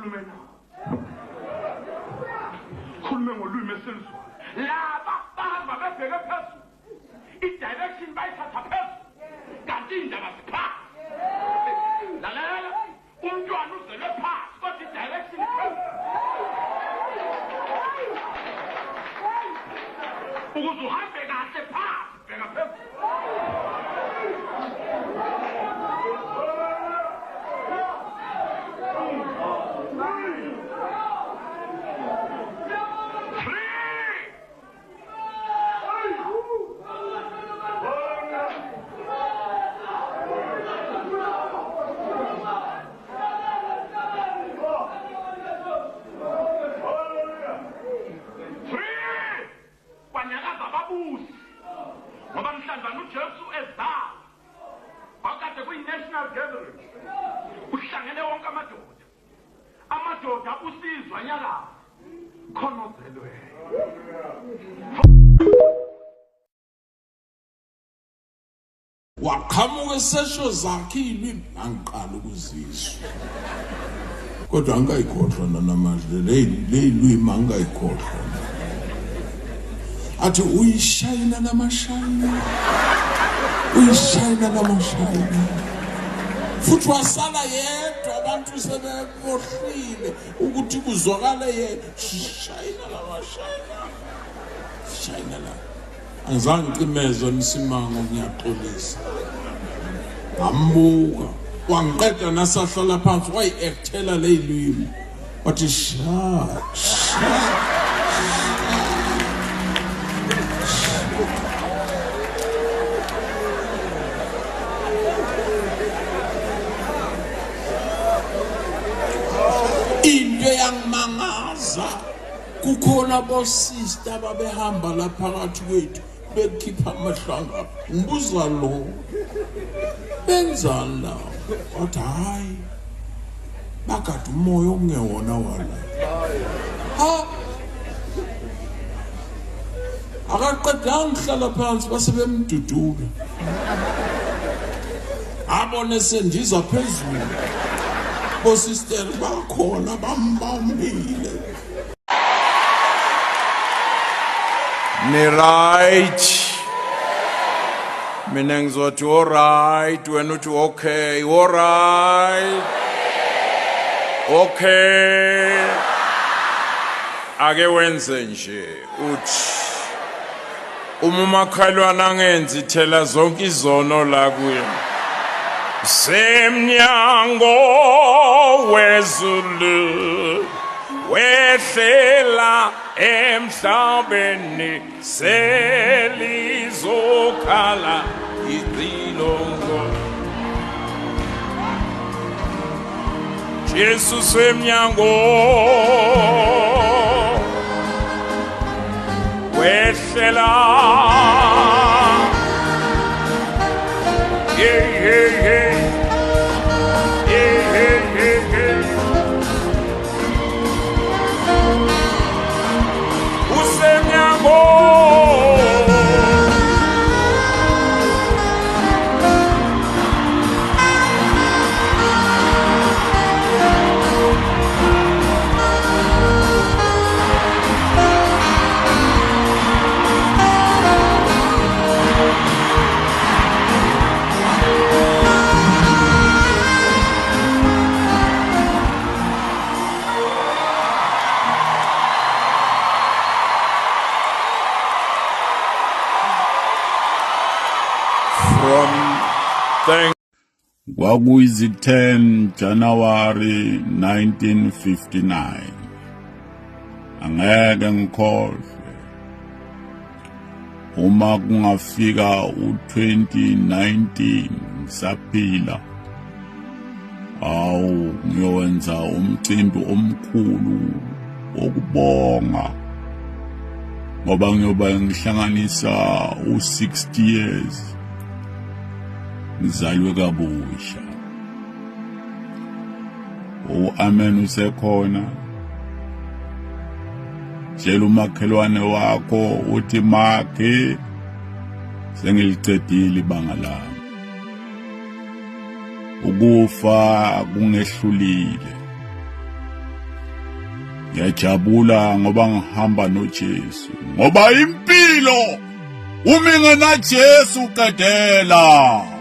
Khulume nawo. Khulume ngolwimi esiluzwayo. Laba bahamba bebheke phezulu. I-direction bayithatha phezulu. Kanti iy'ndaba ziphansi. Lalela, umntwana uzelwe phansi kodwa i-direction iphezulu. Ukuze uhambe kahle phansi, bheka phezulu. Kwanyakaza ababusi ngoba mhlanzana uJesu ezalwa kwakade kuyi-national gathering kuhlangene wonke amadoda amadoda usizwa anyakaza khona ozelweyo. Waqhamuka esesho zakhe iy'lwimi ngangiqala ukuzizwa kodwa angikayikhohlwa nanamanje ley'lwimi angikayikhohlwa athi uyishayina namashayina uyishayina namashayina futhi wasala yedwa abantu sebebohlile ukuthi kuzwakale yena shayina lamashayina shayina la Angizange ngicimezwe Msimango ngiyaxolisa. Ngambuka wangiqeda nasahlala phansi wayi-actela leyilwimi wathi sha sha. Into eyangimangaza Kukhona abosista ababehamba la phakathi kwethu bekhipha amahlanga ngibuza lo benzani la wathi hhayi bagada umoya okungewona wala ha akaqedanga ukuhlala phansi base bemdudula abone sendiza phezulu bosisteri bakhona bambambile. Ni right. Mina ngizothi all right, wena uthi okay, all right. Okay. Ake wenze nje uthi uma umakhelwane angenzi thela zonke izono la kuye. Semnyango wezulu wehlela emhlabeni selizokhala icilongo Jesu semnyango wehlela yeah yeah yeah yeah yeah yeah yeah usemnyango From thank Kwakuyizi-10 January 1959. Angeke ngikhohlwe. Uma kungafika u-2019 ngisaphila, awu ngiyowenza umcimbi omkhulu wokubonga ngoba ngiyoba ngihlanganisa u-60 years ngizalwe kabusha. U-amen usekhona. Tshela umakhelwane wakho uthi makhe sengilicedile ibanga lami. Ukufa kungehlulile. Ngiyajabula ngoba ngihamba noJesu, ngoba impilo uma ingenaJesu qedela.